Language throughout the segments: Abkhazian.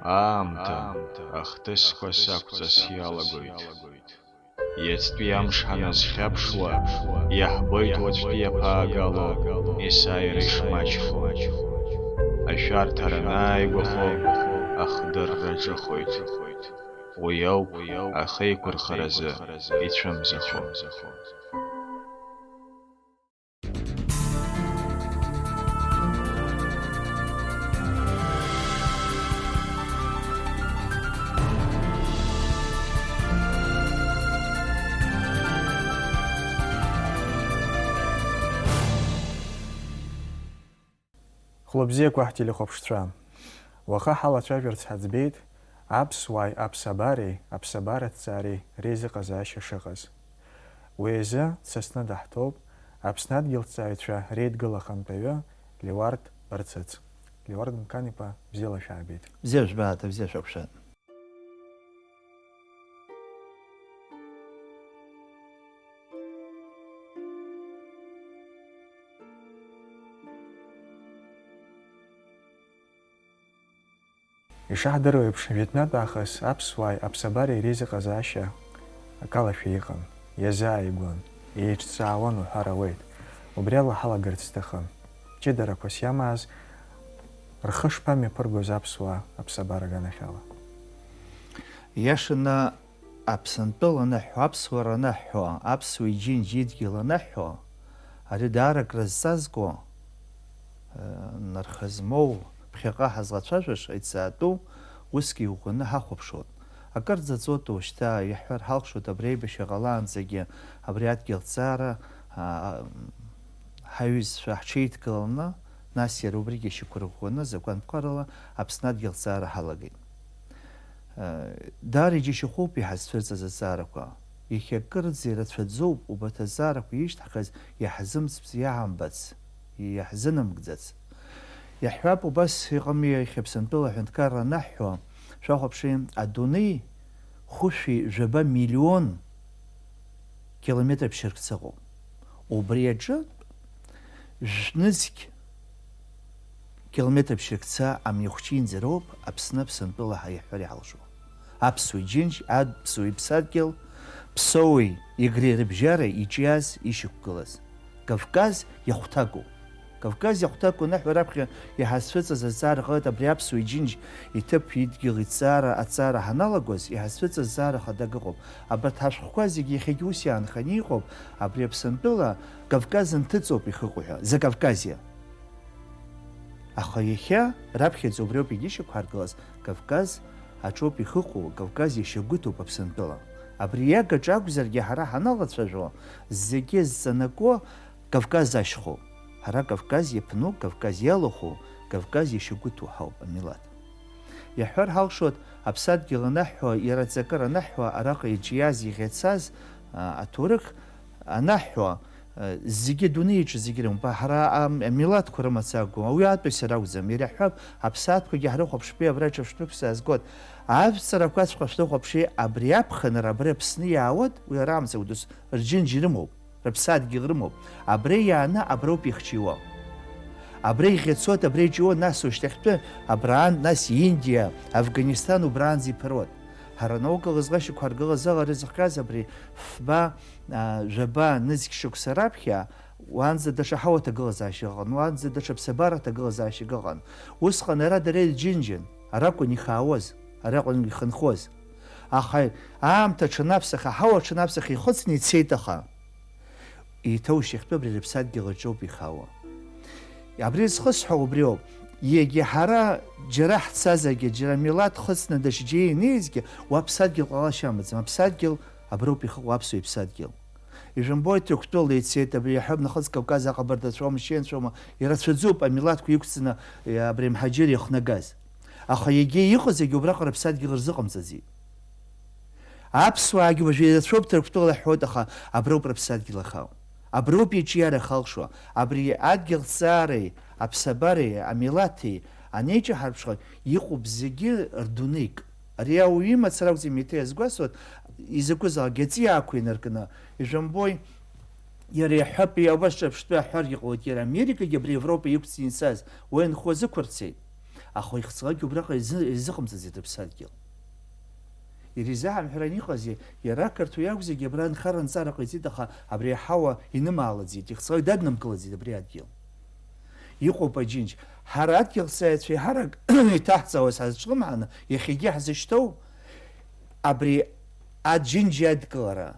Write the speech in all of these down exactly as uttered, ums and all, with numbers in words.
Аамҭа ахҭысқәа сақәҵас иалагоит. Иацтәи амш ҳаназхьаԥшуа, иаҳбоит уаҵәтәи иаԥаагало есааира ишмаҷхо. Ашәарҭара анааигәахо, ахдырра ҿыхоит. Уи ауп ахеиқәырхаразы ицәымзахо. Хәлыбзиақәа ҳтелехәаԥшцәа! Уаха ҳалацәажәарц ҳаӡбеит аԥсуааи аԥсабареи, аԥсабараҭҵаареи реизыҟазаашьа шыҟаз. Уи азы дсасны даҳҭоуп Аԥсны адгьылҵааҩцәа реидгыла ахантәаҩы Леуард Барцыц. Леуард Мқан-иԥа, бзиала шәаабеит. Бзиа жәбааит, бзиа шәақәшәан. Ишаҳдыруа еиԥш, жәытәнатә аахыс аԥсуааи аԥсабареи реизыҟазаашьа акалашәа иҟан, иазааигәан, еиҿцаауан уҳәар ауеит. Убри ала ҳалагарц сҭахын. Ҷыдарақәас иамааз рхы шԥамҩаԥыргоз аԥсуаа аԥсабара аганахьала? Иашаны, Аԥсынтәыла аныҳәо, аԥсуара аныҳәо, аԥсуа иџьынџь идгьыл аныҳәо, ари даара акрызҵазкуа, э, нархы змоу, ԥхьаҟа ҳазлацәажәаша, иҭҵаатәу усгьы иӷәӷәаны ҳахәаԥшуан. Акырӡа ҵуеит уажәшьҭа, иаҳҳәар ҳалшоит абри аибашьра ҟалаанӡагьы абри адгьыл аҭҵаара, а, ҳаҩызцәа ҳҽеидкыланы, нас иара убригьы шьақәырӷәӷәаны, закәанԥҟарала Аԥсны адгьыл аҭҵаара ҳалагеит. Даара иџьашьахәуп иҳазцәырҵыз аҭҵаарақәа. Иахьа акырӡа ирацәаӡоуп убарҭ аҭҵаарақәа ишьҭаҳхыз иаҳзымцц, иаҳамбац, иаҳзынамгӡац. Иаҳҳәап, убас иҟами иахьа Аԥсынтәыла аҳәынҭқарра анаҳҳәо, шәахәаԥши, адунеи хәышәи жәаба миллион километр ԥшьыркца ыҟоуп. Убри аҿы жәнызқь километр ԥшьыркца амҩахәҷы инӡароуп Аԥсны Аԥсынтәыла ҳәа иаҳҳәар иҳалшо. Аԥсуа џьынџь, аԥсуа иԥсадгьыл, Ԥсоуи Егреи рыбжьара иҿиаз, ишьақәгылаз. Кавказ иахәҭакуп. Кавказ иахәҭакуп аныҳәа раԥхьа иҳазцәыҵыз азҵаара ҟалеит, абри аԥсуа иџьынџь иҭыԥ идгьыл иҭҵаара, аҭҵаара ҳаналагоз, иҳазцәыҵыз зҵаара хадаг ыҟоуп. Абарҭ ҳашәҟәқәа зегьы иахьагьы ус иаанханы иҟоуп, абри Аԥсынтәыла Кавказ нҭыҵоуп ихыҟоу ҳәа, Закавказье. Аха иахьа раԥхьаӡа убриоуп егьи ишьақәҳаргылаз, Кавказ аҿоуп ихыҟоу, Кавказ иашьагәыҭуп Аԥсынтәыла. Абри иагаҿ акәзаргьы ҳара ҳаналацәажәо, зегьы зҵанакуа Кавказ ашьхоуп. Ҳара Кавказ иаԥну, Кавказ иалахәу, Кавказ иашьагәыҭу ҳауп амилаҭ. Иаҳҳәар ҳалшоит, аԥсадгьыл анаҳҳәо, иара аҵакыра анаҳҳәо, араҟа иҿиаз, иӷьацаз, а, аҭоурых анаҳҳәо, а, зегьы адунеи аҿы зегьы рымба, ҳара ам-, амилаҭқәа рымаҵ акәым, ауаатәыҩса ракәӡам, иара иаҳҳәап, аԥсаатәқәагьы ҳрыхәаԥшпи, абра ҿырԥштәык саазгоит. Ажәҵарақәаҵәҟьа шәрыхәаԥши, абри аԥхынра абра Аԥсны иаауеит, уи араамҭа удус рџьынџь ирымоуп. Рыԥсадгьыл рымоуп. Абра иааны аброуп ихьчиуа. Абра иӷьацоит, абра иҿиуа, нас ушьҭахьтәы абраан, нас Индиа, Афганисҭан убраанӡа иԥыруеит. Ҳара наукала зӷашьақәа ҳаргылаз ала рызыхҟьаз абри фба, а, жәаба нызқь шықәса раԥхьа уаанӡа даҽа ҳауа ҭагылазаашьа ыҟан, уаанӡа даҽа ԥсабара ҭагылазаашьак ыҟан. Усҟан ара дара ирџьынџьын, аракәын ихаауаз, аракәын ихынхоз. Аха аамҭа аҽанаԥсах, аҳауа аҽанаԥсах ихыҵны ицеит, аха еиҭа ушьахьтәы абри рыԥсадгьыл аҿоуп ихаауа. Абри зхысҳәо убриоуп. Егьа ҳара џьара ҳцазаргьы, џьара милаҭ хыҵны даҽаџьара инеизгьы, уа аԥсадгьыл ҟалашьа амаӡам. Аԥсадгьыл аброуп ихыҟоу аԥсуа иԥсадгьыл. Ижәымбои, Ҭырқәтәыла ицеит, абри иаҳҳәап, нахыс Кавказ аҟабарҭацәоума, шьенцәоума, ирацәаӡоуп амилаҭқәа иқәҵаны, е, абри амҳаџьыр иахнагаз. Аха егьа иҟазаргьы убраҟа рыԥсадгьыл рзыҟамҵаӡеит. Аԥсуаагьы уажәы ирацәоуп Ҭырқәтәыла ҳҳәоит, аха аброуп рыԥсадгьыл ахаау. Аброуп иҿиара ахалшо. Абри адгьыл ҭҵаареи, аԥсабареи, амилаҭи анеиҿаҳарԥшха, иҟоуп зегьы рдунеик. Ари ауаҩы имацара акәӡам, еиҭа иазгәасҭоит, изакәызаалак аҵиаақәа инаркны, ижәымбои, иара иаҳҳәап, иа-, убас ҿырԥштәы аҳәаргьы ҟалоит, иара Америкагьы абри Европа иқәҵны ицаз, уа инхо азықәырцеит. Аха ихцалакгьы убраҟа изы-, изыҟамҵаӡеит рыԥсадгьыл. Иара изаҳамҳәаран иҟази, иара ақырҭуа иакәзаргьы абра анхара анҵара ҟаиҵеит, аха абри аҳауа инымаалаӡеит, ихцалак даднымкылаӡеит абри адгьыл. Иҟоуп аџьынџь. Ҳара адгьылсааицәа еиҳарак иҭаҳҵауаз ҳазҿлымҳаны, иахьагьы ҳзышьҭоу, абри аџьынџь иадкылара,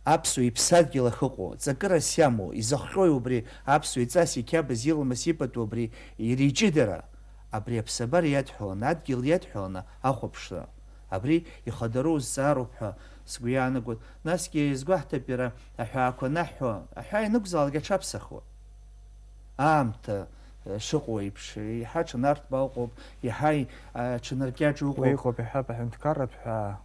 аԥсуа иԥсадгьыл ахьыҟоу, ҵакырас иамоу, изыхҟьои убри аԥсуа иҵас иқьабз иламыс ипату абри иара иҷыдара, абри аԥсабара иадҳәаланы, адгьыл иадҳәаланы ахәаԥшра. Абри ихадароу зҵаароуп ҳәа сгәы иаанагоит. Насгьы иазгәаҳҭап иара аҳәаақәа анаҳҳәо, аҳәаа ианықәзаалак аҽаԥсахуа. Аамҭа, э, шыҟоу еиԥш, еиҳа ҽынарҭбаауа ыҟоуп, еиҳа, э, ҽынаркьаҿу Уи ыҟоуп. Иҟоуп, иҳәап, аҳәынҭқарратә ҳәаа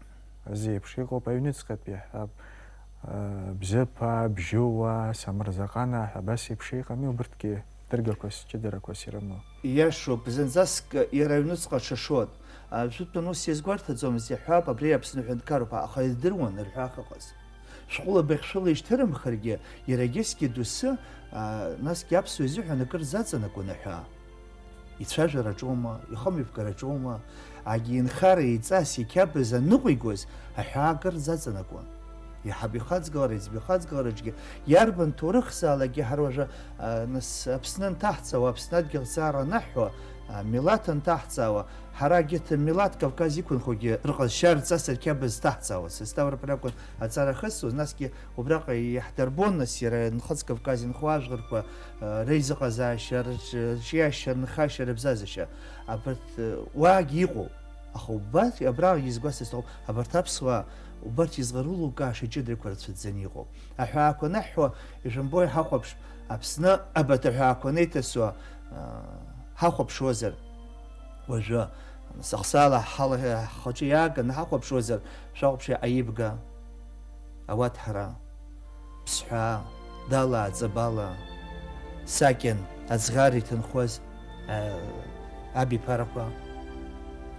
азы еиԥш, иҟоуп аҩныҵҟатәи, иҳәап, э, Бзыԥаа, Бжьыуаа, Самырзаҟанаа ҳәа абас еиԥш иҟами, убырҭгьы дыргақәас, ҷыдарақәас ирымоу. Ииашоуп, зынӡаск иара аҩныҵҟа ҽашоит. Ажәытәан ус иазгәарҭаӡомызт, иҳәап, абри Аԥсны ҳәынҭқарроуп, аха ирдыруан рҳәаа ахьыҟаз. Шәҟәыла быхьшәыла ишьҭырымхыргьы, иара егьысгьы доусы, а, насгьы аԥсуа изыҳәан акыр заҵанакуан аҳәаа. Ицәажәараҿоума, ихымҩаԥгараҿоума, агьи инхара иҵас иқьабз аныҟәигоз аҳәаа акыр заҵанакуан. Иаҳаб ихаҵгылара, иӡб ихаҵгылараҿгьы иарбан ҭоурыхзаалакгьы ҳара уажәы, а, нас, Аԥсны анҭаҳҵауа, Аԥсны адгьыл зҵаара анаҳҳәо, а, милаҭ анҭаҳҵаауа, ҳара егьырҭ милаҭ Кавказ иқәынхогьы рҟазшьа рҵас рқьабз зҭаҳҵаауаз. Ставрополь акәын аҵара ахысуаз, насгьы убраҟа иаҳдырбон, нас иара Нхыҵ Кавказ инхо ажәларқәа, а, реизыҟазаашьа, рҿ-, рҿиашьа, рынхашьа, рыбзазашьа. Абарҭ, а, уаагьы иҟоуп. Аха убарҭ, абраҟагьы изгәасҭарц сҭахуп, абарҭ аԥсуаа убарҭ изларылукааша ҷыдарақәа рацәаӡаны иҟоуп. Аҳәаақәа анаҳҳәо, ижәымбои, ҳахәаԥш, Аԥсны абарҭ аҳәаақәа анеиҭасуа, а, ҳахәаԥшуазар, уажәы, сахсала ҳхала ҳхаҿы иааганы ҳахәаԥшуазар, шәахәаԥши, Аибга, Ауаҭҳара, Ԥсҳәаа, Далаа, Ҵабала, Сакьан, Аӡӷар иҭынхоз, а, абиԥарақәа,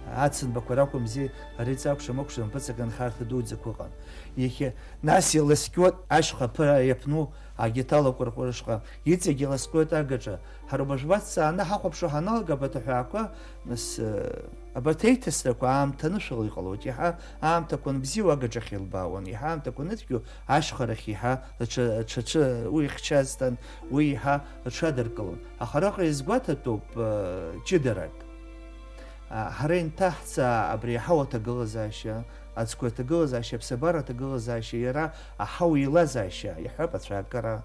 Ацынбақәа ракәымзи, ари ҵакәша-мыкәша мпыҵак анхарҭа дуӡӡақәа ыҟан. Иахьа, нас иласкьоит ашьха аԥыра иаԥну агьаҭал акәырҟәырышҟа, иҵегь иласкьоит агаҿа. Ҳара убас ҳбаццааны ҳахәаԥшуа ҳаналга, абарҭ аҳәаақәа, нас, э, абарҭ аиҭасрақәа аамҭа анышәала иҟалоит. Иаҳа аамҭақәа анбзиоу агаҿахь илбаауан, иаҳа аамҭақәа аныцәгьоу ашьхарахь иаҳа рҽа-, рҽаҿы уи ихьчазҭан, уи иаҳа рҽадыркылон. Аха араҟа иазгәаҭатәуп, э, ҷыдарак. А, ҳара инҭаҳҵаа абри аҳауа аҭагылазаашьа, ацқәа аҭагылазаашьа, аԥсабара аҭагылазаашьа, иара аҳауа еилазаашьа, иаҳҳәап, ацәаакыра,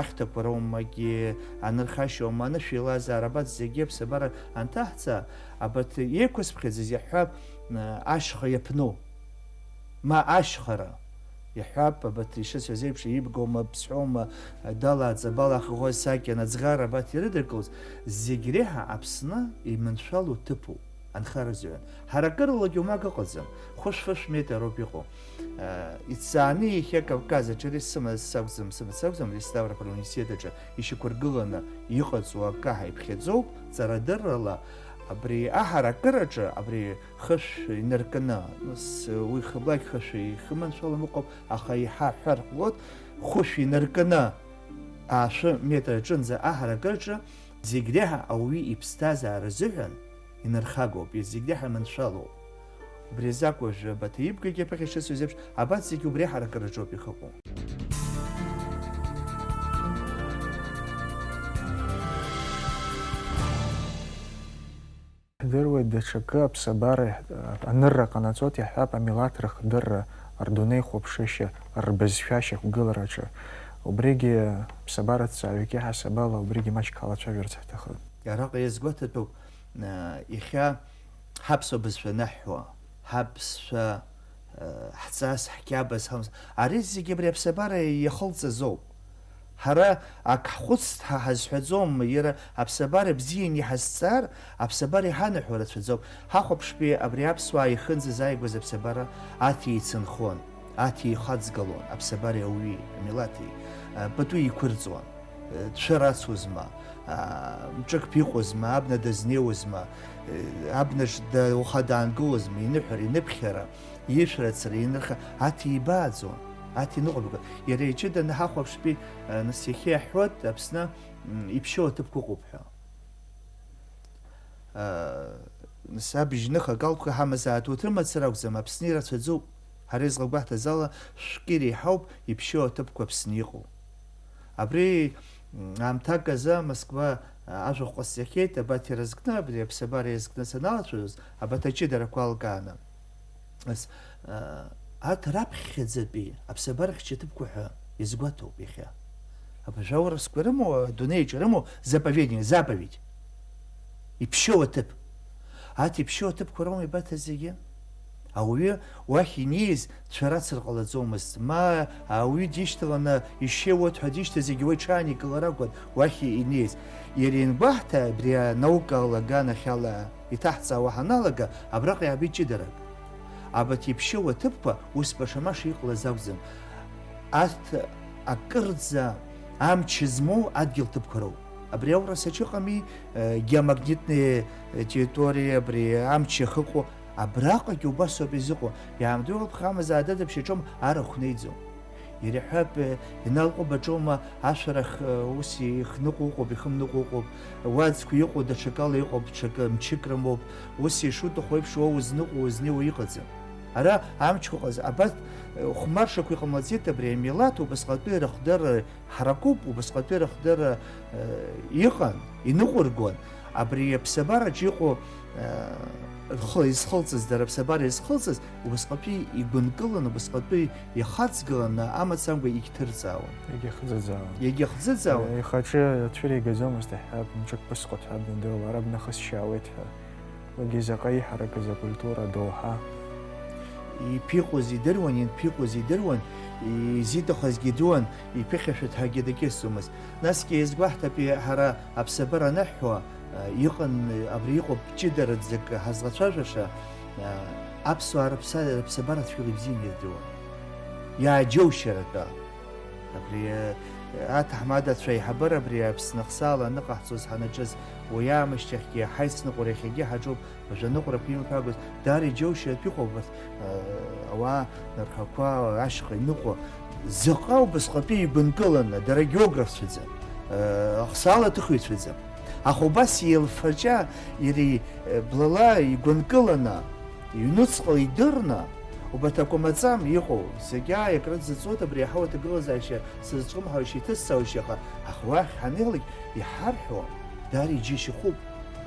ахьҭақәа роумагьы, анырхашьоума, анышә еилазаара, абарҭ зегьы аԥсабара анҭаҳҵа, абарҭ еиқәызԥхьаӡаз, иаҳҳәап, ашьха иаԥну, ма ашьхара, иаҳҳәап, абарҭ ишысҳәаз еиԥш, ибгоума, бсҳәоума, Далаа, Ҵабала, Хыхәа, Сакьан, Аӡӷар, абарҭ ирыдыркылоз, зегь реиҳа Аԥсны иманшәалоу ҭыԥуп. Анхара азыҳәан. Ҳара акырлагьы умак ыҟаӡам. Хәышә-фышә метр ауп иҟоу. Э, иццааны иахьа Кавказ аҿы ари сымац акәӡам, сымац акәӡам, ари Ставрополь ауниверситет аҿы ишьақәыргыланы иҟаҵоу акы ҳаиԥхьаӡоуп, ҵарадыррала абри аҳаракыраҿы, абри хышә инаркны, нас уи хыблак хышә ихыманшәалам ыҟоуп, аха иҳаҳәар ҟалоит, хәышә инаркны, аашәы метр аҿынӡа аҳаракыраҿы зегь реиҳа ауаҩы иԥсҭазаара азыҳәан инархагоуп, зегь реиҳа маншәалоуп. Убри азы акәу, уажәы Баҭаибгагьы аԥыхьа ишысҳәаз еиԥш, абарҭ зегьы убри аҳаракыраҿоуп иахьыҟоу. Ҳдыруеит, даҽакы аԥсабара анырра ҟанаҵоит, иаҳҳәап, амилаҭ рыхдырра, рдунеихәаԥшышьа, рбызшәа ашьақәгылараҿы. Убригьы ԥсабараҭҵааҩык иаҳасабала убригьы маҷк ҳалацәажәарц ҳҭахын. Араҟа иазгәаҭатәуп, э, иахьа ҳаԥсуа бызшәа анаҳҳәо, ҳаԥсшәа, э, ҳҵас, ҳқьабз, ҳамс-, ари зегьы абри аԥсабара иахылҵыз ауп. Ҳара ак ҳхәыцт ҳәа ҳазҳәаӡом, иара аԥсабара бзианы иҳазҵаар, аԥсабара иҳанаҳәо рацәаӡоуп. Ҳахәаԥштәи абри аԥсуаа ихынӡазааигәаз аԥсабара аҭ еицынхон, аҭ еихаҵгылон, аԥсабареи ауаҩи, амилаҭи, э, пату еиқәырҵон. Э, дшәарацозма, а, мҿык ԥиҟозма, абна дазнеиуазма, э, абнаҿ да-, уаха даангылозма, иныҳәара, иныԥхьара, ишәарацара, инырха-, аҭ ибааӡон, аҭ иныҟәбгон. Иара иҷыданы ҳахәаԥштәи, э, нас иахьа иаҳҳәоит, Аԥсны, м, иԥшьоу аҭыԥқәа ыҟоуп ҳәа. Э, Нас абжьныха акалҭқәа ҳамазааит, урҭ рымацара акәӡам, Аԥсны ирацәаӡоуп. Ҳара излаҳгәаҳҭаз ала, шәкы иреиҳауп иԥшьоу аҭыԥқәа Аԥсны иҟоу. Абри, м, аамҭак азы Москва, а, ажәахә ҟасҵахьеит, абарҭ иразкны, абри аԥсабара иазкны саналацәажәоз, абарҭ аҷыдарақәа алкааны. Нас, а, арҭ раԥхьаӡатәи аԥсабарахьча ҭыԥқәа ҳәа иазгәаҭоуп иахьа. Абыржәы аурысқәа рымоу, адунеиаҿ ирымоу заповедник, заповедь. Иԥшьоу аҭыԥ. Арҭ иԥшьоу аҭыԥқәа роума ибаҭа зегьы? Ауаҩы уахь инеиз цәарацара ҟалаӡомызт, ма ауаҩы дишьҭаланы ишьеиуеит ҳәа дишьҭаз зегьы уа иҽааникылар акәын уахь инеиз. Иара иангәаҳҭа, абри анаука алаганахьала иҭаҳҵаауа ҳаналага, абраҟа иаабеит ҷыдарак. Абарҭ иԥшьоу аҭыԥқәа ус баша-маша иҟалаз акәӡам. Арҭ акырӡа амч змоу адгьыл ҭыԥқәа роуп. Абри аурыс аҿы ыҟами, э, геомагнитные территории, абри амч иахыҟоу, абраҟагьы убас ауп изыҟоу. Иаамдоуп, хамазаа дадыԥшьаҿом арахә неиӡом. Иара иҳәап, э, иналҟәыбаҿоума ашәарах, э, ус ихныҟәо ыҟоуп, ихымныҟәо ыҟоуп, уаӡқәа иҟоу даҽакала иҟоуп, ҽакы мчык рымоуп, ус ишуҭаху еиԥш уа узныҟәо, узнеиуа иҟаӡам. Ара амчқәа ҟаз-, абарҭ, э, хәмаршақәа иҟамлаӡеит абри амилаҭ, убасҟатәи рыхдырра ҳаракуп, убасҟатәи рыхдырра, э, иҟан, иныҟәыргон, абри аԥсабараҿы иҟоу, э, рхы изхылҵыз, дара аԥсабара изхылҵыз, убасҟатәи игәынкыланы, убасҟатәи ихаҵгыланы амацамкәа егьҭырҵаауан. Егьахӡыӡаауан. Егьахӡыӡаауан. Э, ихаҿы ацәыригаӡомызт, иҳәап, мҿык ԥысҟоит ҳәа дындыруа, ара бнахысшьаауеит ҳәа. Уигьы заҟа иҳаракыз акультура доуҳа. Иԥиҟоз идыруан, ианԥиҟоз идыруан, изиҭахызгьы идыруан, иԥыхьашәеит ҳәагьы дакьысӡомызт. Насгьы иазгәаҳҭап, ҳара аԥсабара аныҳәҳәо, иҟан, абри иҟоуп ҷыдараӡак ҳазлацәажәаша, аԥсуаа рыԥса-, рыԥсабара цәгьала ибзианы ирдыруан. Иааџьоушьаратәы. Абри, э, аҭаҳмадацәа аиҳабыра абри Аԥсны ахсаала аныҟаҳҵоз ҳанаҿыз, уи аамышьҭахьгьы ҳаицныҟәара иахьагьы ҳаҿуп, уажәы аныҟәарақәа имҩаԥаагоз, даара иџьоушьартә иҟоуп урҭ, э, ауаа нарқәақәа ашьха иныҟәо. Заҟа убасҟатәи игәынкыланы, дара географцәаӡам, э, ахсаала аҭыхыҩцәаӡам. Аха убас еилфаҷа, иара, э, блала игәынкыланы, Иҩнуҵҟала идырны, убарҭ акәамаҵам иҟоу зегь ааи акрыҵаҵоит, абри иаҳау аҭагылазаашьа сызҿлымҳаушьа иҭысҵаушьа, аха, аха уахь ҳанеилак иҳарҳәо, даара иџьашьахәуп.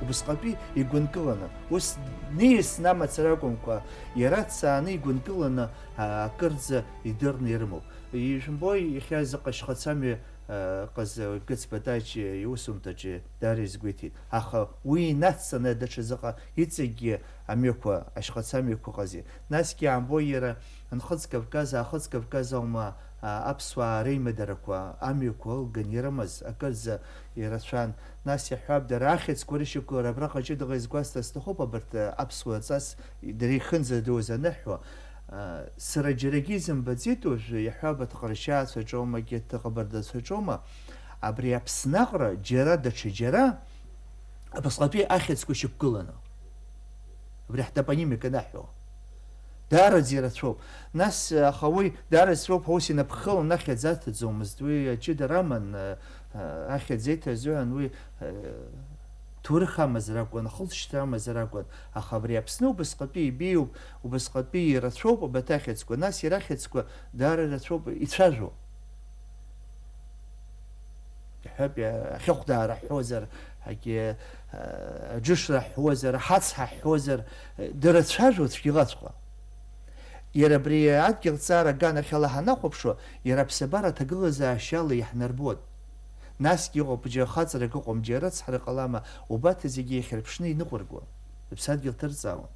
Убасҟатәи игәынкыланы, ус ниасны амацара акәымкәа, иара дцааны игәынкыланы, а, акырӡа идырны ирымоуп. Ижәымбои, иахьа заҟа шьхацамҩа Ҟаза Гыц Батач иусумҭаҿы даара изгәеиҭеит, аха уи инацҵаны даҽа заҟа иҵегьгьы амҩақәа, ашьхацамҩақәа ыҟази. Насгьы иаамбои иара Нхыҵ Кавказ, Аахыҵ Кавказ аума, а, аԥсуаа реимадарақәа амҩақәа ылган ирымаз, акырӡа ирацәан. Нас иаҳҳәап, дара ахьӡқәа рышьақәгылара абраҟа ҷыдаҟа изгәасҭар сҭахуп, абарҭ, а, аԥсуа ҵас дара ихынӡадоуз аныҳәо, Сара џьарагьы изымбаӡеит уажәы, иаҳҳәап, аҭҟаршьаацәа ҿоума, егьырҭ аҟабардацәа ҿоума, абри Аԥсны аҟара џьара даҽа џьара абасҟатәи ахьӡқәа шьақәгыланы. Абри ҳтопонимика анаҳәо. Даараӡа ирацәоуп. Нас, аха уи даараӡа ирацәоуп ҳәа ус инапхыланы ахьӡ аҭаӡомызт. Уи аҷыдара аман, ахьӡ еиҭа азыҳәан уи, ҭоурых амазар акәын, ахылҵшьҭра амазар акәын, аха абри Аԥсны убасҟатәи ибеиоуп, убасҟатәи ирацәоуп абарҭ ахьӡқәа, нас иара ахьӡқәа даара ирацәоуп ицәажәо. Иҳәап, иа-, ахьыхәдаара ҳҳәозар, ҳагьы, а, аџышра ҳҳәозар, ҳацҳа ҳҳәозар, дырацәажәо цәгьалаҵәҟьа. Иара абри адгьыл ҵаара аганахьала ҳанахәаԥшуа, иара аԥсабара аҭагылазаашьала иаҳнарбоит. Насгьы иҟоуп, џьара хаҵарак ыҟоуп, џьара рыцҳара ҟалама, убарҭ зегьы иахьырԥшны иныҟәырго, рыԥсадгьыл ҭырҵаауан.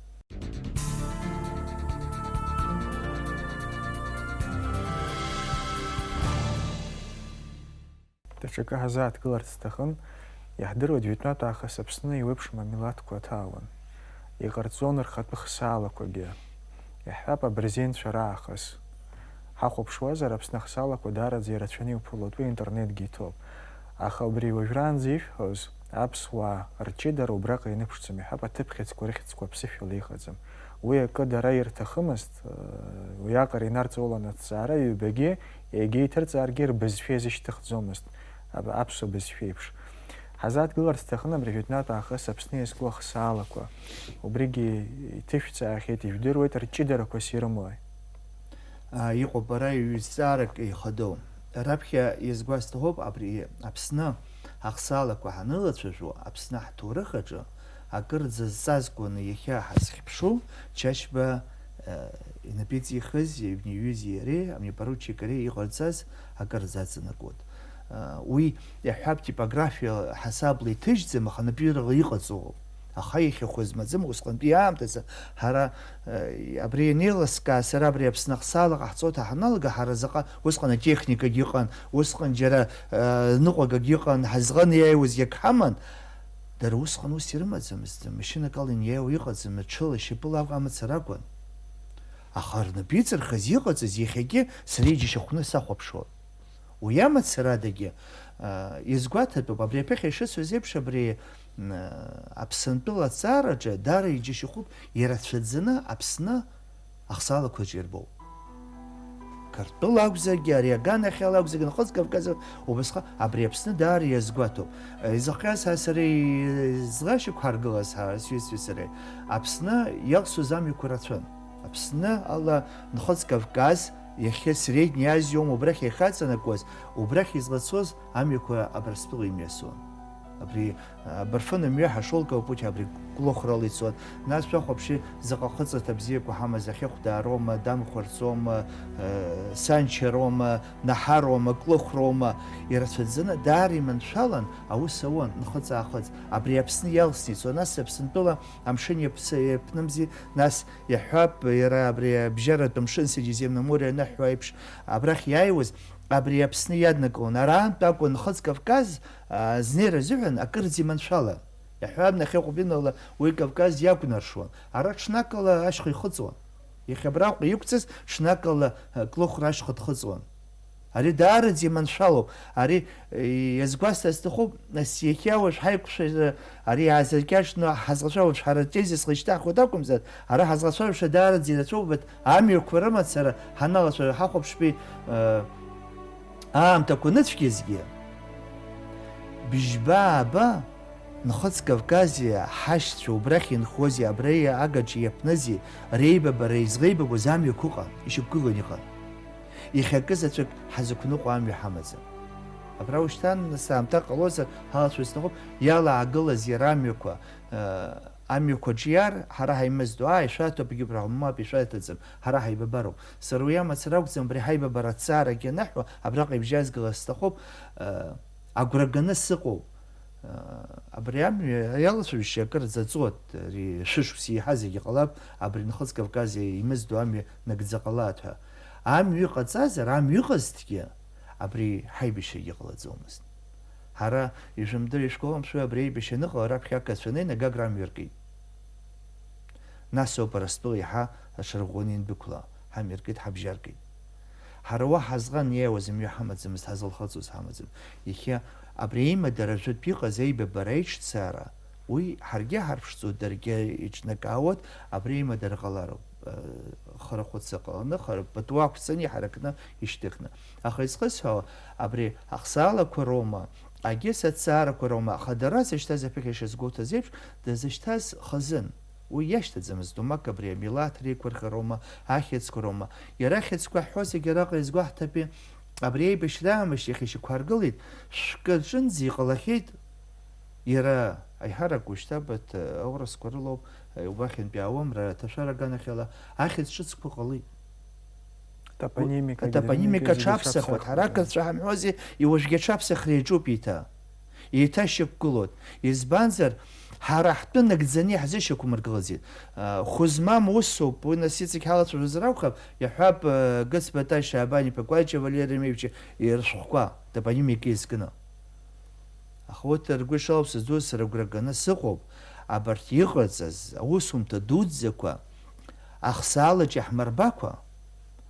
Даҽакы ҳазааҭгыларц сҭахын, иаҳдыруеит, жәытәнатә аахыс Аԥсны еиуеиԥшым амилаҭқәа ҭаауан. Иҟарҵон рхатәы хсаалақәагьы. Иаҳҳәап, абырзенцәа раахыс. Ҳахәаԥшуазар, Аԥсны ахсаалақәа даараӡа ирацәаны иуԥылоит, уи аинтернетгьы иҭоуп. Аха убри уажәраанӡа ишәҳәоз, аԥсуаа рҷыдара убраҟа ианыԥшӡом, иҳәап, аҭыԥ хьыӡқәа рыхьӡқәа аԥсышәала иҟаӡам. Уи акы дара ирҭахымызт, уиаҟара инарҵаулан аҭҵаара, ҩбагьы егьа иҭырҵааргьы рбызшәа иазышьҭыхӡомызт, ап-, аԥсуа бызшәеиԥш. Ҳазааҭгыларц сҭахын абри жәытәнатә аахыс Аԥсны иазку ахсаалақәа. Убригьы иҭышәҵаахьеит, ижәдыруеит, рҷыдарақәас ирымои? Ааи, иҟоуп, ара ҩ-, зҵаарак еихадоу. Раԥхьа иазгәасҭахоуп, абри Аԥсны ахсаалақәа ҳанылацәажәо, Аԥсны ҳҭоурых аҿы акырӡа зҵазкуаны иахьа ҳазхьыԥшу, Чачба, э, инапы иҵихыз, иҩны иҩыз иареи, амни поручик ареи иҟарҵаз акырӡа аҵанакуеит. Э, уи, иаҳҳәап, типографиа ҳасабла иҭыжьӡам, аха напҩырала иҟаҵоуп. Аха иахьахәы змаӡам, усҟантәи аамҭазы ҳара, э, абри ианеилыскаа, сара абри Аԥсны ахсаала ҟаҳҵо ҳаналага, ҳара заҟа, усҟан атехникагьы ыҟан, усҟан џьара, э, ныҟәагагьы ыҟан, ҳазҟан иааиуаз иагьҳаман. Дара усҟан ус ирымаӡамызт, машьынак ала иниааиуа иҟаӡам, ҽыла, шьапыла амацара акәын. Аха рнапы иҵырхыз иҟаҵаз иахьагьы сара иџьашьахәны сахәаԥшуан. Уи амацарадагьы, а, иазгәаҭатәуп, абри аԥыхьа ишысҳәаз еиԥш, абри, м, Аԥсынтәыла аҭҵаараҿы даара иџьашьахәуп, ирацәаӡаны Аԥсны ахсаалақәа аҿы ирбоуп. Қырҭтәыла акәзаргьы, ари аганахьала акәзаргьы, Нхыҵ Кавказы убасҟак абри Аԥсны даара иазгәаҭоуп. Изыхҟьаз ҳәа сара излашьақәҳаргылаз ҳәа сҩызцәеи сареи, Аԥсны иалсуаз амҩақәа рацәан. Аԥсны ала Нхыҵ Кавказ, иахьа Средни Азиа аума убрахь иахьаҵанакуаз, убрахь излацоз амҩақәа Абрыскьыл имҩасуан. Абри, а, Барфын амҩа ҳашолка ауп, абри Кәлыхәрала ицон. Нас шәахәаԥши, заҟа хыҵырҭа бзиақәа ҳамаз, Ахьыхәдаароума, Дамхәарцоума, э, Санчароума, Наҳароума, Кәлыхәроума, ирацәаӡаны, даара иманшәалан аус ауан, нхыҵ-аахыҵ. Абри Аԥсны иалсны ицон, нас Аԥсынтәыла амшын иаԥс-, иаԥнымзи, нас иаҳҳәап, иара абри абжьаратә амшын, Средиземноморье аныҳәа еиԥш, абрахь иааиуаз, абри Аԥсны иаднакылон. Араантә акәын Нхыҵ Кавказ, а, знеира азыҳәан акырӡа иманшәалан. Иаҳҳәап, нахьхьи Ҟәбинала уи Кавказ иакәнаршуан. Ара ҽнакала ашьха ихыҵуан. Иахьа абраҟа иқәҵыз ҽнакала, а, Кәлыхәра ашьха дхыҵуан. Ари даараӡа иманшәалоуп. Ари, е, иазгәасҭар сҭахуп, нас иахьа уажә ҳаиқәшәара ари иаазыркьаҿны ҳазлацәажәо ҳара атезисла ишьҭаҳхуеит акәымзар, ара ҳазлацәажәаша даараӡа ирацәоуп, амҩақәа рымацара ҳаналацәажәо ҳахәаԥштәи, э, аамҭақәа ныцәгьазгьы, быжьба-ааба Нхыҵ Кавкази ҳашьцәа убрахь инхози абра агаҿа иаԥнызи реибабара излеибабоз амҩақәа ыҟан, ишьақәгылан иҟан. Иахьакы заҵәык ҳазықәныҟәо амҩа ҳамаӡам. Абра ушьҭан, нас аамҭа ҟалозар, ҳалацәажәо сҭахуп, иалаагылаз иара амҩақәа, э, амҩақәа ҿиар, ҳара ҳаимыздо, ааи, ишәаҭоуп, егьуп, раҳ-, мап, ишәаҭаӡам, ҳара ҳаибабароуп. Сара уи амацара акәӡам, абри ҳаибабара аҭҵаарагьы анаҳәо, абраҟа ибжьазгалар сҭахуп, э, агәра ганы сыҟоуп. Абри амҩа иалацәажәшьа акырӡа ҵуеит, ари шәышықәса еиҳа зегьы ҟалап, абри Нхыҵ Кавказиа имыздо амҩа нагӡа ҟалааит ҳәа. Амҩа иҟаҵазар, амҩа ыҟазҭгьы, абри ҳаибашьрагьы ҟалаӡомызт. Ҳара, ишәымдыр, ишәгәаламшәои, абри аибашьра аныҟала раԥхьа ақырҭцәа неины Гагра амҩа ркит. Нас ауп Арыстәыла иаҳа аҽарӷәӷәаны иандәықәла, ҳамҩа ркит, ҳабжьаркит. Ҳара уа ҳазҟан иааиуаз мҩа ҳамаӡамызт, ҳазлахыҵуаз ҳамаӡам. Иахьа абри аимадара жәытәтә иҟаз аибабара аиҿцаара, уи ҳаргьы ҳарԥшӡоит, даргьы иҿнакаауеит, абри аимадара ҟалароуп, э, хара хәыца ҟаланы, хара пату ақәҵаны, иҳаракны, ишьҭыхны. Аха изхысҳәаауа, абри ахсаалақәа роума, агьыс аҭҵаарақәа роума, аха дара зышьҭаз аԥыхьа ишазгәоуҭаз еиԥш, дазышьҭаз хазын. Уи иашьҭаӡамызт, умак абри амилаҭ реиқәырхароума, ахьӡқәа роума. Иара ахьӡқәа ҳҳәо зегьы араҟа иазгәаҳҭапи, абри аибашьра аамышьҭахь ишьақәҳаргылеит, шәкы аҿынӡа иҟалахьеит. Иара аиҳарак уажәшьҭа абарҭ аурысқәа рылоуп, убахьынтә иаауам, ра-, аҭашәара аганахьала ахьӡ ҿыцқәа ҟалеит. Топонимика, атопонимика зегьы аҽаԥсахуеит. Ҳара аҽаԥсахуеит. Аҭырқәцәа ҳамҳәози, иуажәгьы аҽаԥсахра иаҿуп еиҭа. Еиҭашьақәгылоит. Избанзар, ҳара ҳтәы нагӡаны иаҳзышьақәмыргылаӡеит. А, хәы змам усоуп, уи нас иҵегь ҳалацәажәозар акәхап, иаҳҳәап, а, Гыц Баташь, Шаабан-иԥа Кәаҷа, Валери Ремеевич иршәҟәқәа, топонимика изкны. Аха урҭ ргәы ишалоу сыздур, сара агәра ганы сыҟоуп, абарҭ иҟарҵаз аусумҭа дуӡӡақәа, ахсаалаҿ иаҳмырбакәа,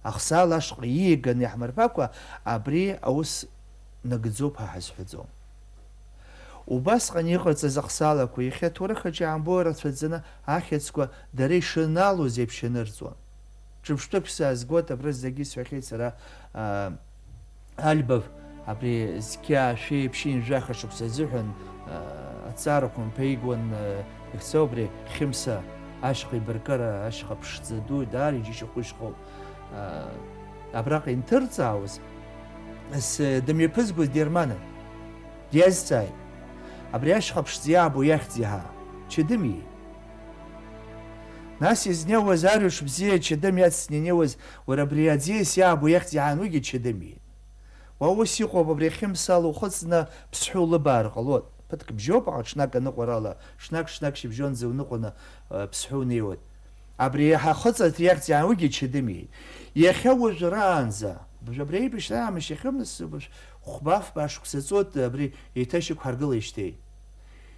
ахсаала ашҟа ииаганы иаҳмырбакәа, абри аус нагӡоуп ҳәа ҳазҳәаӡом. Убасҟан иҟарҵаз ахсаалақәа иахьа аҭоурых аҿы иаамбо рацәаӡаны ахьӡқәа дара ишыналоз еиԥш ианырҵон. Ҿырԥштәык саазгоит, абра зегьы исҳәахьеит сара, аа, Альбов, Абри зқьи аашәи ԥшьынҩажәи жәаха шықәса азыҳәан, а, аҭҵаарақәа мҩаԥигон, а, ихцоу абри Хьымса ашьха еибаркыра, ашьха ԥшӡа ду, даара иџьашьахәышьхоуп. А, абраҟа инҭырҵаауаз, ас, дымҩаԥызгоз Дерманын. Диазҵааит, абри ашьха ԥшӡа иаабо иахьӡ иаҳа Чыдым иит. Нас изнеиуаз арҩаш бзиа Чыдым иацҵаны инеиуаз, уара абри аӡиас иаабо иахьӡ иаҳан уигьы Чыдым иит. Уа ус иҟоуп, абри Хьымсала ухыҵны Ԥсҳәы улыбаар ҟалоит. Ԥыҭк бжьоуп, аха ҽнак аныҟәарала, ҽнак, ҽнак шьыбжьонӡа уныҟәаны, э, Ԥсҳәы унеиуеит. Абри иаҳа ахыҵырҭа иахьӡ иаҳан уигьы Чыдым иит. Иахьа уажәраанӡа, абри аибашьра аамышьҭахьоума, нас, хәба-фба шықәса ҵуеит, абри еиҭашьақәҳаргылеижьҭеи.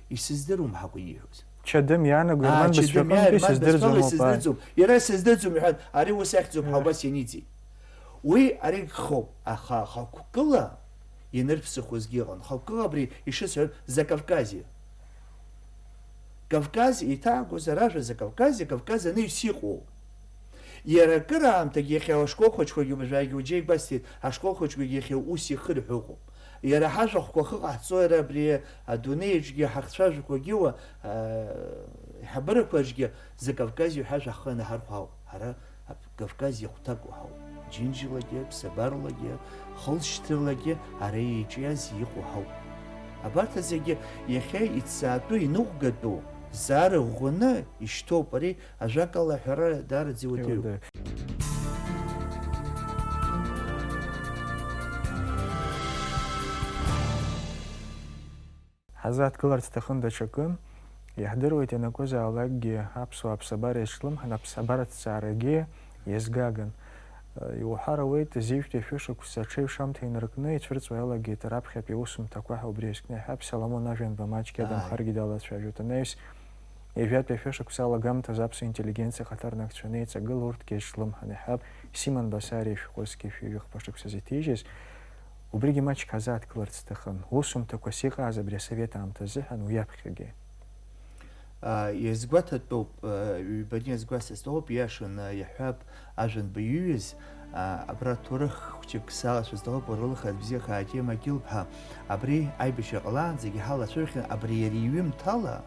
Исыздыруам ҳәа акәын ииҳәоз. Чыдым иаанаго Аа, Ерман Чыдым Бызшәаҟынтәи иааирман сыздырӡом Бызшәала уҳәа. Исыздырӡом. Иара сыздырӡом иҳәан, ари ус ахьӡуп ҳәа Еҳ. Убас ианиҵеит. Уи ари гхоуп, аха хықәкыла ианырԥсыхуазгьы ыҟан. Хықәкыла абри ишысҳәаз Закавказиа. Кавказ иҭаагозар ажәа Закавказиа, Кавказ анаҩс иҟоу. Иара акыраамҭагьы иахьа ашкол хәыҷқәагьы, уажәагьы уџьа игәасҭеит, ашкол хәыҷқәагьы иахьа ус ихырҳәо ыҟоуп. Иара ҳажәахәқәа ахы ҟаҳҵо, иара абри адунеи аҿгьы ҳахцәажәақәагьы уа, аа, ҳабырақәа аҿгьы Закавказиа ҳажәа ҳхы анаҳархәа ауп. Ҳара Кавказ иахәҭакуп ҳауп. Џьынџьлагьы, ԥсабарлагьы, хылшьҭралагьы ара еиҿиаз иҟоу ҳауп. Абарҭ зегьы иахьа иҭҵаатәу, иныҟәгатәу, зҵаара ӷәӷәаны ишьҭоуп. Ари, ажәакала, аҳәара даараӡа иуадаҩуп. Иуадаҩуп. Ҳазааҭгыларц сҭахын даҽакы. Иаҳдыруеит, ианакәызаалакгьы аԥсуаа аԥсабара иазҿлымҳан, аԥсабаратә ҭҵаарагьы иазгаган. Иуҳәар ауеит, зежәтәи ашәышықәса аҽеиҩшамҭа инаркны ицәырҵуа иалагеит раԥхьатәи аусумҭақәа ҳәа. Убри азкны иаҳҳәап, Соломон Аҩӡба маҷк Ааи. адамхаргьы далацәажәоит. Анаҩс, ҩажәатәи ашәышықәса алагамҭазы аԥсуа интеллигенциа ахаҭарнакцәа анеиҵагыла, урҭгьы еицҿлымҳан иаҳҳәап, Симон Басариа ишәҟәы зқьи жәшәи жәохԥа шықәсазы иҭижьыз. Убригьы маҷк ҳазааҭгыларц сҭахын. Усумҭақәас иҟааз абри асовет аамҭа азыҳәан уи аԥхьагьы. А, иазгәаҭатәуп, а, ҩбаны иазгәасҭар сҭахуп, ииашаны иаҳҳәап, ажәанба иҩыз, а, абра ҭоурых хәҷык салацәа сҭахуп, уара улыхааит бзиахааит, Ема Гилбҳа, абри аибашьра ҟалаанӡагьы ҳалацәажәахьан, абри иара иҩымҭала,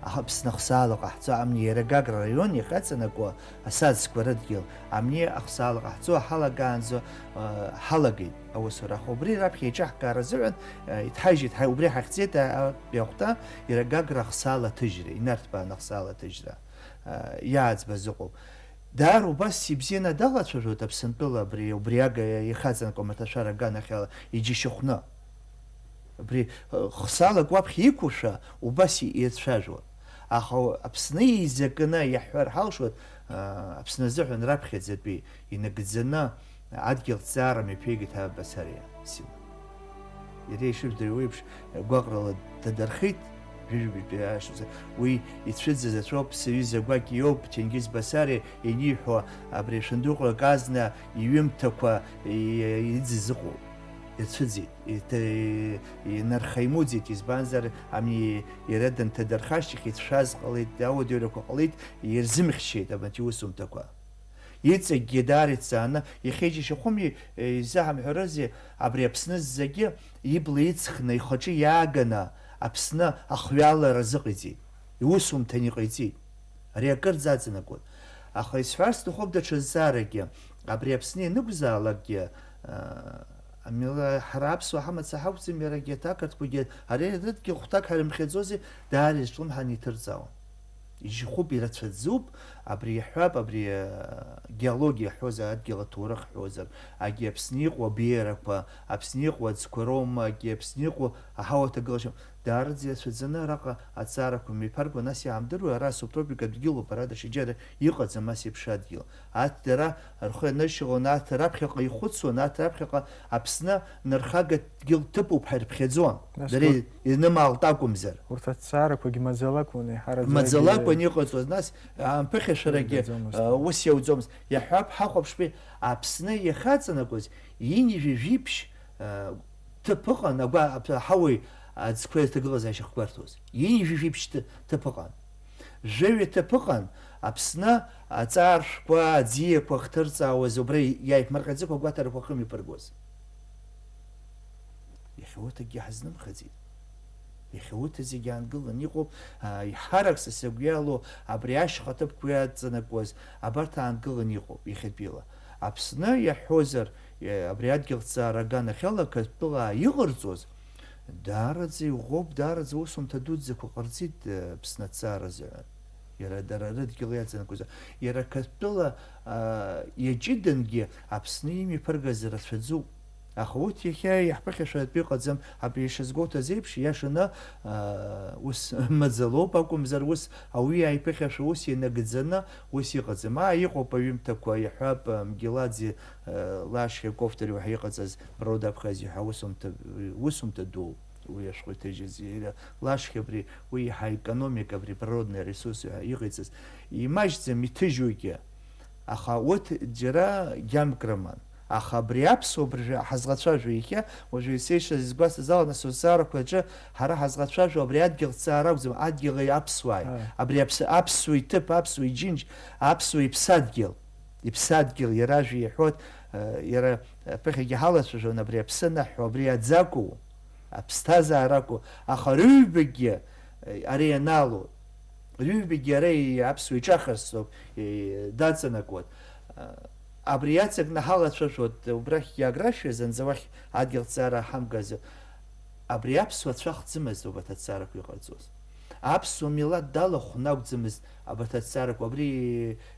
Аха Аԥсны ахсаала ҟаҳҵо амни иара Гагра араион иахьаҵанакуа асадскәа рыдгьыл, амни ахсаала ҟаҳҵо ҳалагаанӡа, э, ҳалагеит аусура. Аха убри раԥхьа еиҿаҳкаара азыҳәан, э, иҭҳажьит, ҳа-, убри ҳахьӡеит, а-, а-, иахәҭа, иара Гагра ахсаала аҭыжьра, инарҭбааны ахсаала аҭыжьра, э, иааӡбаз ыҟоуп. Даара убас ибзианы далацәажәоит Аԥсынтәыла абри, убри ага-, ихаҵанакуа амаҭәашәара аганахьала иџьашьахәны. Абри, э, хсалак уаԥхьа иқәушәа убас и-, ирцәажәон. Аха у-, Аԥсны еизакны иаҳҳәар ҳалшоит, а, Аԥсны азыҳәан раԥхьаӡатәи инагӡаны адгьыл ҭҵаара мҩаԥигеит Ҳаиба Басариа Сима. Иара ишыжәдыруа еиԥш, гәаҟрала дадырхит, ҩажәижәбатәи ашықәса. Уи ицәыӡыз аҵәоуп, сыҩыза гәакьа иоуп, Ҭенгиз Басариа ианиҳәо абри ашәындыҟәра аказна иҩымҭақәа и-, иӡыз ыҟоуп. Ицәыӡит, иҭ-, инархаимуӡеит, избанзар, ами, иара дынҭадырха ашьҭахь ицәшәаз ҟалеит, ауадаҩрақәа ҟалеит, ирзымхьчеит абанҭ иусумҭақәа. Иҵегьгьы даара иҭҵааны, иахьа иџьашьахәыми, изаҳамҳәарызеи, абри Аԥсны зегьы ибла иҵхны, ихаҿы иааганы Аԥсны ахҩалара азыҟаиҵеит, иусумҭан иҟаиҵеит. Ари акырӡа аҵанакуан. Аха исҳәар сҭахуп даҽа зҵааракгьы. Абри Аԥсны ианықәзаалакгьы, а, амила-, ҳара аԥсуаа ҳамаца ҳакәӡам, иарагьы аҭакарҭқәагьы ари рыдгьыл хәҭак ҳарымхьаӡозеи, даара изҿлымҳаны иҭырҵаауан. Иџьхәуп, ирацәаӡоуп, абри иаҳҳәап, абри, а, геологиа ҳҳәозар, адгьыл аҭоурых ҳҳәозар, агьи Аԥсны иҟоу абеиарақәа, Аԥсны иҟоу аӡқәа роума, агьи Аԥсны иҟоу аҳауа ҭагылашьа. Даараӡа ирацәаӡаны араҟа аҵаарақәа мҩаԥарго, нас иаамдыруеи, ара асубтропикатә дгьылуп, ара даҽаџьара иҟаӡам ас еиԥш адгьыл. Арҭ дара рхы ианыршьалон, арҭ раԥхьаҟа ихәыцуан, арҭ раԥхьаҟа Аԥсны нырхага дгьыл ҭыԥуп ҳәа ирыԥхьаӡон. Нас Дара урҭ ирнымаалт акәымзар. Урҭ аҭҵаарақәагьы маӡалакәын, еиҳараӡакгьы Маӡалакәын иҟаҵоз, нас аамԥыхьашәарагьы, имгаӡомызт. а, ус иауӡомызт. Иаҳҳәап, ҳахәаԥшпи, Аԥсны иахьаҵанакуаз ҩынҩажәи жәиԥшь, а, ҭыԥ ыҟан, агәа-, аҳауеи аӡқәеи рҭагылазаашьа ахьгәарҭоз. Ҩынҩажәи жәиԥшь ҭы-, ҭыԥ ыҟан. Жәаҩа ҭыԥ ыҟан, Аԥсны аҵааршәқәа, аӡиақәа ахҭырҵаауаз, убра иааиԥмырҟьаӡакәа агәаҭарақәа ахьымҩаԥыргоз. Иахьа урҭ акгьы ҳазнымхаӡеит. Иахьа урҭ зегьы аангыланы иҟоуп, а, иҳарак са сыгәы иалоу абри ашьха ҭыԥқәа иаҵанакуаз абарҭ аангыланы иҟоуп иахьатәила. Аԥсны иаҳҳәозар, е, абри адгьыл ҭҵаара аганахьала Қырҭтәылаа иҟарҵоз, даараӡа иӷәӷәоуп, даараӡа усумҭа дуӡӡақәа ҟарҵеит, е, Аԥсны аҭҵаара азыҳәан. Иара дара рыдгьыл иаҵанакуаз. Иара Қырҭтәыла, а, иаҷыдангьы Аԥсны имҩаԥыргаз рацәаӡоуп. Аха урҭ иахьа иаҳԥыхьашәатәы иҟаӡам, абри ишазгәоуҭаз еиԥш, иашаны, аа, ус маӡалоуп акәымзар, ус ауаҩы иааиԥыхьашәо ус ианагӡаны ус иҟаӡам. Аа, иҟоуп аҩымҭақәа, иаҳҳәап, Мгеладзе, аа, Лашьа Кофтариу ҳәа иҟаҵаз Природа Абхазии ҳәа усумҭа, усумҭа дууп. Уи ашәҟәы иҭыжьыз иара Лашьа абри, уи иаҳа экономика, абри природный ресурс ҳәа иҟаиҵаз. Имаҷӡам иҭыжьугьы. Аха урҭ џьара гьамк рыман. Аха абри аԥсуа абыржәы ҳазлацәажәо иахьа, уажәы сеиша изгәасҭаз ала, нас, азҵаарақәа рҿы ҳара ҳазлацәажәо абри адгьыл ҭҵаара акәӡам, адгьыли аԥсуааи. Ааи. Абри аԥс-, аԥсуа иҭыԥ, аԥсуа иџьынџь, аԥсуа иԥсадгьыл. Иԥсадгьыл иара ажәа иҳәоит, э, иара аԥыхьагьы ҳалацәажәон, абри аԥсы анаҳҳәо, абри аӡы акәу, аԥсҭазаара акәу, аха рыҩбагьы, э, ари анаалоит. Рыҩбагьы ара и-, аԥсуа иҿахарц ауп, и-, даҵанакуан. Абри иаҵакны ҳалацәажәоит, убрахь географиа, зынӡа уахь адгьыл ҭҵаара ҳамгаӡо. Абри аԥсуа цәахӡымызт убарҭ аҭҵаарақәа иҟарҵоз. Аԥсуа милаҭ далахәны акәӡамызт абарҭ аҭҵаарақәа. Абри,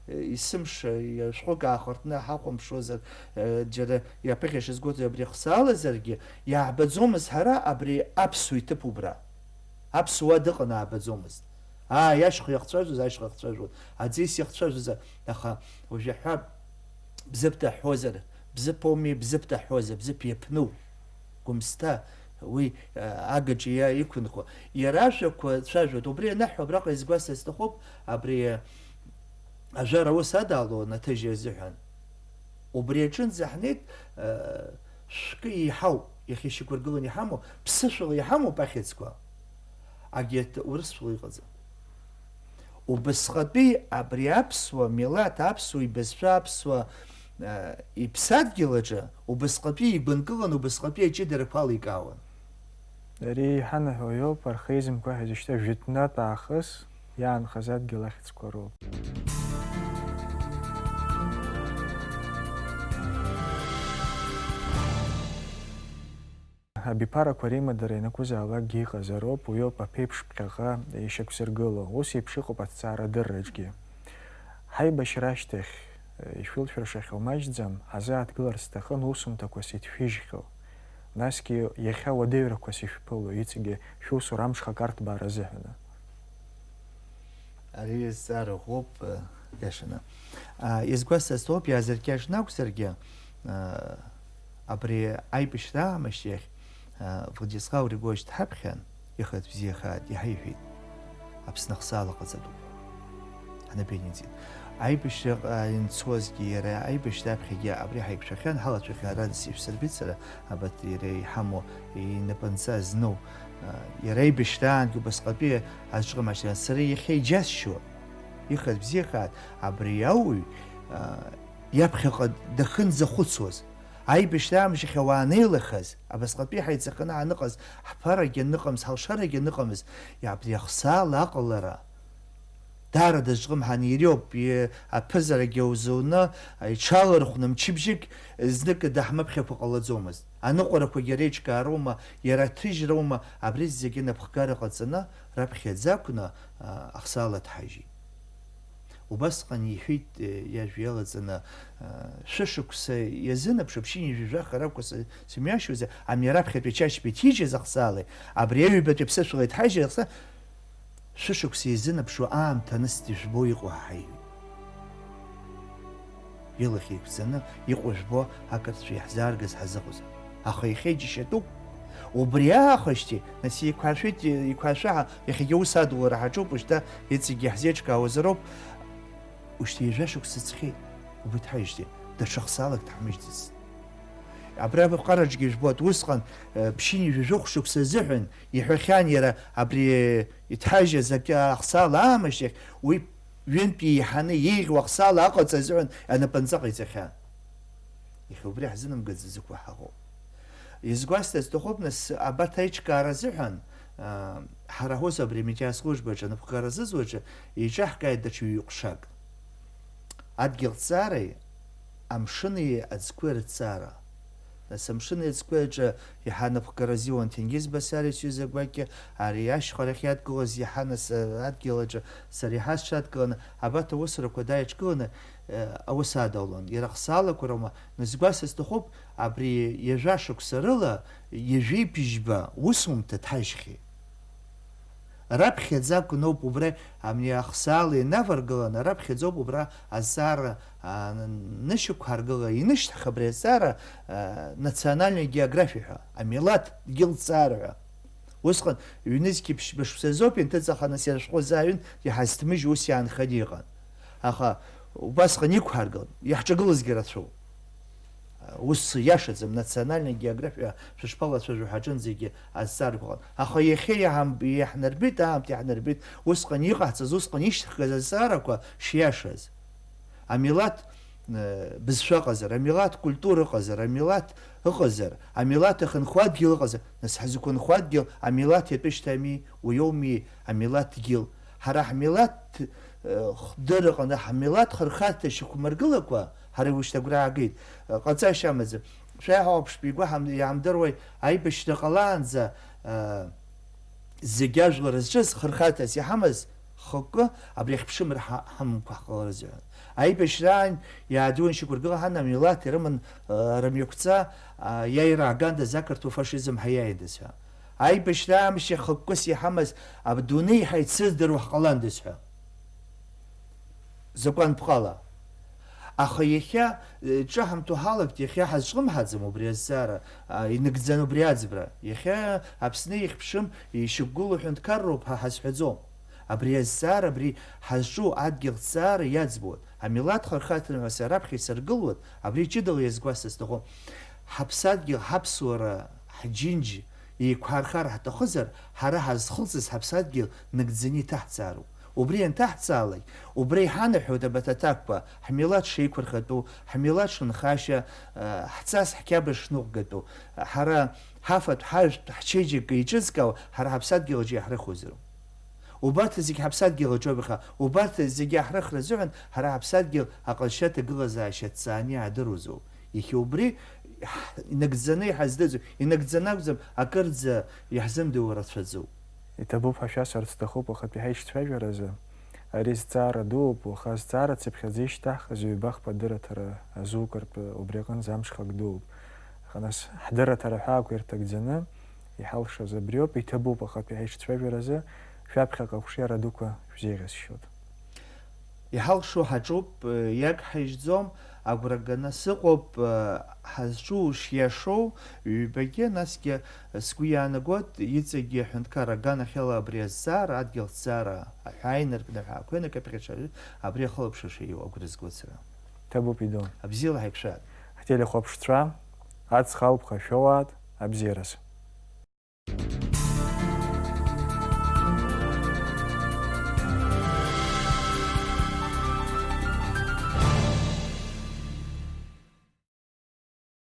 е, есымша, е, шәҟәык аахыртны ҳахәамԥшуазар, е, џьара иаԥыхьа шазгәаҭоу абри ахсаалазаргьы, иаабаӡомызт ҳара абри аԥсуа иҭыԥ убра. Аԥсуа дыҟан аабаӡомызт. Ааи, ашьха иахцәажәоз, ашьха иахцәажәон, аӡиас иахцәажәоз, аха уажә иаҳҳәап, Бзыԥ даҳәозар, Бзыԥ ауми, Бзыԥ даҳәозар, Бзыԥ иаԥну, Гәымсҭа, уи, а, агаҿа иа-, иқәынхо. Иара ажәақәа цәажәоит, убри аныҳәа абраҟа изгәасҭар сҭахуп, абри, а, ажәар аус адаало анаҭыжьи азыҳәан. Убри аҿынӡа ҳнеит, э, шәкы еиҳауп, иахьа ишьақәыргыланы иҳамоу, ԥсышәала иҳамоуп ахьӡқәа. Агьырҭ урысшәала иҟаӡам. Убасҟатәи абри аԥсуа милаҭ, аԥсуа ибызшәа, аԥсуа, э, иԥсадгьыл аҿы убасҟатәи игәынкылан, убасҟатәи аҷыдарақәа аликаауан. Ари иҳанаҳәо иоуп, археизмқәа ҳәа изышьҭоу жәытәнатә аахыс иаанхаз адгьыл ахьӡқәа роуп. Абиԥарақәа реимадара ианакәызаалакгьы иҟазароуп, уи ауп аԥеиԥш ԥхьаҟа ишьақәзыргыло. Ус еиԥш иҟоуп аҭҵаарадырраҿгьы. Ҳаибашьра ашьҭахь, ишәылшәыршахьоу маҷӡам, ҳазааҭгыларц сҭахын усумҭақәас иҭшәыжьхьоу. Насгьы иахьа уадаҩрақәас ишәԥыло, иҵегьы шәусура амҽхак арҭбаара азыҳәаны. Ари азҵаара ӷәӷәоуп, э, иашаны. А, иазгәасҭаз сҭоуп, иаазыркьаҿны акәзаргьы, а, абри аибашьра аамышьҭахь, а, Владислав Григорьевич дҳаԥхьан, ихатә бзиахааит, иҳаиҳәеит, Аԥсны ахсаала ҟаҵатәуп. Ҳнапы ианиҵеит. Аибашьраҟа инцозгьы, иара аибашьра аԥхьагьы абри ҳаиқәшәахьан, ҳалацәахьан, арантәи ишәсырбеит сара, абарҭ иара иҳамоу инапынҵа зну, а, иара аибашьраангьы убасҟатәи азҿлымҳаҿ сара иахьа иџьасшьо, ихатә бзиахааит, абри ауаҩ, а, иаԥхьаҟа дахынӡахәыцуаз. Аибашьра аамышьахь ауаа анеилахаз, абасҟатәи ҳаицаханы ҳаныҟаз, ҳԥарагьы аныҟамыз, ҳалшарагьы аныҟамыз, абри ахсаала аҟалара даара дазҿлымҳан ириоуп, и-, аԥызарагьы аузуны, иҽалархәны мчыбжьык знык даҳмыԥхьакәа ҟалаӡомызт. Аныҟәарақәагьы реиҿкаароума, иара аҭыжьроума, абри зегьы напхгара ҟаҵаны, раԥхьаӡа акәны, а, ахсаала дҳажьит. Убасҟан иҳәеит, э, иажәа иалаҵаны, а, шәышықәса иазынаԥшуа, ԥшьынҩажәи жәаха ракәқәа сы-, сымҩашьозар, ами араԥхьатәи ачачба иҭижьыз ахсаалеи, абри аҩбатәи аԥсышәала иҭҳажьыз ахса-, шәышықәса иазынаԥшуа аамҭа анысҭ ижәбо иҟоу ҳаҳаиуеит. Илахь еиқәҵаны иҟоу жәбо, акырцәа иаҳзааргаз ҳазыҟоузар. Аха иахьа иџьашьатәуп. Убри аахижьҭеи, нас еиқәшәеит, еиқәшәа, иахьагьы аус адулара ҳаҿуп, ушьҭа иҵегьгьы ҳзеиҿкаауазароуп. Ушьҭа ҩажәа шықәса ҵхьеит, убри дҳаижьҭеи, даҽа хсаалак дҳамыжьӡацт. Абра аԥҟараҿгьы ижәбоит, усҟан, э, ԥшьынҩажәи жәохә шықәса азыҳәан иҳәахьан иара абри иҭҳажьыз акы ахсаала аамышьҭахь, уи ҩынтә еиҳаны еиӷьу ахсаала аҟаҵа азыҳәан анапынҵа ҟаиҵахьан. Иахьа убри ҳзынамгаӡаӡакәа ҳаҟоуп. Изгәасҭаз сҭахуп, нас, абарҭ аиҿкаара азыҳәан, аа, ҳара ҳус абри амедиа службаҿы анапхгара зызуаҿы еиҿаҳкааит даҽа ҩ-ҟәшак. Адгьылҵаареи амшыни аӡқәеи рыҭҵаара. Нас амшыни аӡқәеи аҿы иаҳа анапхгара азиуан Ҭенгиз Басариа сҩыза гәакьа, ари ашьхарахь иадгылаз иаҳа, нас, адгьыл аҿы сара иаҳа сҽадкыланы, абарҭ аусурақәа дааиҿкыланы, э, аус адаулон. Иара ахсаалақәа роума, нас, сгәасҭар сҭахуп, абри ҩажәа шықәса рыла ҩажәи бжьба усумҭа дҳажьхьеит. Раԥхьаӡа акәноуп убра, амни ахсаала инаваргыланы, раԥхьаӡоуп убра азҵаара, а, н-, нышьақәҳаргыла, инышьҭах абри азҵаара, а, национальная география ҳәа, амилаҭ дгьыл ҭҵаара ҳәа. Усҟан ҩнызқьи ԥшьба шықәсазоуп инҭыҵаха, нас иара шәҟәы азааҩын иҳазҭмыжь ус иаанханы иҟан. Аха убасҟан иқәҳаргылт, иаҳҿагылазгьы рацәоуп. Ус иашаӡам, национальная география шәышԥалацәажәо ҳаҿын зегьы азҵаарақәа ыҟан. Аха иахьа иаҳам-, иаҳнарбеит, аамҭа иаҳнарбеит, усҟан иҟаҳҵаз, усҟан ишьҭыхгаз азҵаарақәа шиашаз. Амилаҭ, э, бызшәа ыҟазар, амилаҭ культура ыҟазар, амилаҭ ыҟазар, амилаҭ ахынхо адгьыл ыҟазар, нас ҳзықәынхо адгьыл амилаҭ иатәышьҭами, уиоуми амилаҭ дгьыл. Ҳара ҳмилаҭ, э, хдырраҟны ҳмилаҭ хырхарҭа шьақәмыргылакәа, ҳара ушьҭа агәра аагеит. Э, ҟаҵашьа амаӡам. Шәаҳәа ауԥшәма игәы ҳам-, иаамдыруеи, аибашьра ҟалаанӡа, э, зегь ажәлар зҿыз, хырхарҭас иҳамаз хықәкы абри ахьԥшымра ҳа-, ҳамамкәа ҳҟаларызеи ҳәа. Аибашьраан иаадыруан шьақәыргыла ҳан амилаҭ ирыман, э, рымҩақәҵа, э, иааира аагандаз ақырҭуа фашизм ҳаиааидаз ҳәа. Аибашьра амшьа хықәкыс иҳамаз адунеи ҳаицырдыруа ҳҟаландаз ҳәа. Закәанԥҟала. Аха иахьа, э, ҿаҳамҭо ҳалагт, иахьа ҳазҿлымҳаӡам убри азҵаара, а, инагӡан убри аӡбра. Иахьа Аԥсны ихьԥшым, ишьақәгылоу ҳәынҭқарроуп ҳәа ҳазҳәаӡом. Абри азҵаара, абри ҳазҿу адгьыл ҭҵаара иаӡбоит. Амилаҭ хырхарҭан ҳәа сара раԥхьа исыргылоит, абри ҷыдала иазгәасҭар сҭахуп. Ҳаԥсадгьыл, ҳаԥсуара, ҳџьынџь еиқәҳархар ҳҭахызар, ҳара ҳазхылҵыз ҳаԥсадгьыл нагӡаны иҭаҳҵаароуп. Убри анҭаҳҵаалак, убра иҳанаҳәоит абарҭ аҭакқәа, ҳмилаҭ шеиқәырхатәу, ҳмилаҭ шынхашьа, э, ҳҵас ҳқьабз шныҟәгатәу, ҳара ҳафатә, ҳажәтә, ҳчеиџьыка еиҿызкаауа, ҳара ҳаԥсадгьыл аҿы иаҳрыхозароуп. Убарҭ зегь ҳаԥсадгьыл аҿоуп, аха убарҭ зегьы аҳрыхра азыҳәан ҳара ҳаԥсадгьыл аҟазшьа аҭагылазаашьа ҭҵааны иаадыруазоуп. Иахьа убри ҳ-, инагӡаны иҳаздыруазоуп, инагӡаны акәӡам, акырӡа иаҳзымдыруа рацәаӡоуп. Иҭабуп ҳәа шәасҳәарц сҭахуп уахатәи ҳаишьцәажәаразы. Ари зҵаара дууп, уаха азҵаара цыԥхьаӡа ишьҭаҳхыз ҩба-хԥа дырраҭара азукыртә убри аҟынӡа амҽхак дууп. Аха нас ҳдырраҭара аҳәаақәа ирҭагӡаны иҳалшаз абриоуп, иҭабуп ахатәи ҳаишьцәажәаразы шәаԥхьаҟа ақәшаҳаҭра дуқәа шәзеиӷьасшьоит. Иҳалшо ҳаҿуп, иагҳажьӡом, агәра ганы сыҟоуп, ҳазҿу шиашоу ҩбагьы, насгьы сгәы иаанагоит, иҵегьы аҳәынҭқар аганахьала абри азҵаара, адгьыл ҭҵаара аҳәаа инаркны аҳәаақәа инакаԥхьаҽаҩы абри ахылаԥшра шаиу агәра згоит сара. Ҭабуп иду. Абзиала ҳаиқәшәааит. Ҳтелехәаԥшцәа, аҵх алԥха шәоуааит, абзиараз.